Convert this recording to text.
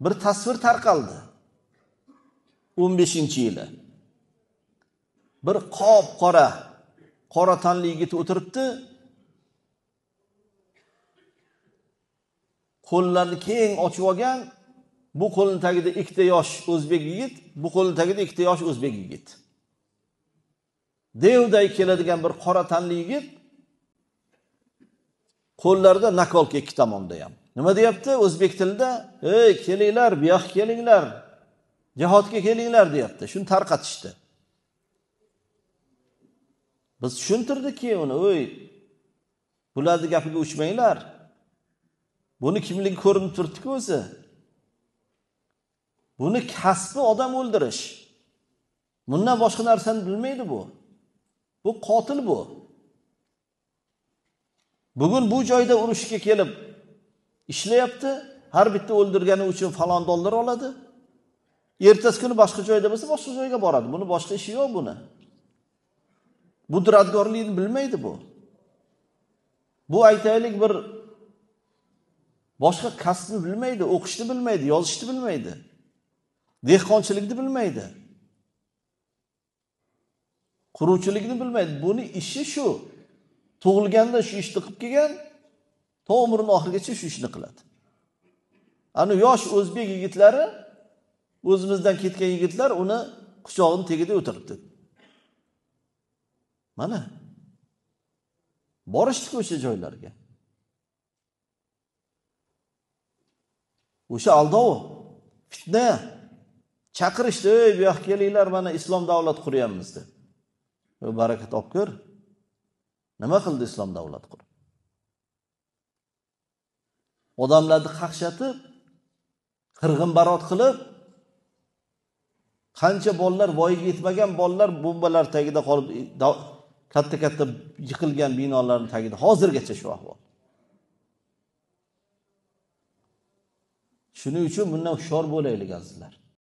Bir tasvir tarqaldi. 15-yili. Bir qop-qora, qora tanli yigit o'tiribdi. Qo'llarini keng ochib olgan, bu qo'lning tagida ikkita yosh o'zbek yigit, bu qo'lning tagida ikkita yosh o'zbek yigit. Devday keladigan bir qora tanli yigit, qo'llarida nakolka ikki tomonda ham. Nima deyapti o'zbek tilida? Ey, kelinglar, bu yoqqa kelinglar. Jihodga kelinglar deyapti. Shuni tarqatishdi. Biz tushuntirdikki uni, ey, bularning gapiga uchmanglar. Buni kimligi ko'rinib turibdi-ku o'zi. Buni kasbi odam o'ldirish. Bundan boshqa narsani bilmaydi bu. Bu qotil bu. Bugun bu joyda urushga kelib ishlayapti, har bitta o'ldirgani uchun falon dollar oladi. Ertasi kuni boshqa joyda bo'lsa, boshqa joyga boradi. Buni boshqa ishi yo'q buni. Bu duradgorlikni bilmaydi bu. Bu aytaylik bir boshqa kasbni bilmaydi, o'qishni bilmaydi, yozishni bilmaydi. Dehqonchilikni bilmaydi. Quruvchilikni bilmaydi. Buni ishi shu. Tug'ilganda shu ishni qilib kelgan, to umrining oxirigacha shu ishni qiladi. Ana yosh o'zbek yigitlari, o'zimizdan ketgan yigitlar uni quchog'ining tagida o'tiribdi. Mana borishdik o'sha joylarga. O'sha aldov, fitna chaqirishdi, ey bu yoqqa kelinglar, mana islom davlat quryapmiz deb. Baraka topib ko'r. Nima qildi islom davlat qurib? Odamlarni qaqshatib, qirg'inbarot qilib, qancha bolalar voyaga yetmagan bolalar bombalar tagida qolib, katta-katta yiqilgan binolarning tagida hozirgacha shu ahvol. Shuning uchun bundan hushyor bo'laylik azizlar.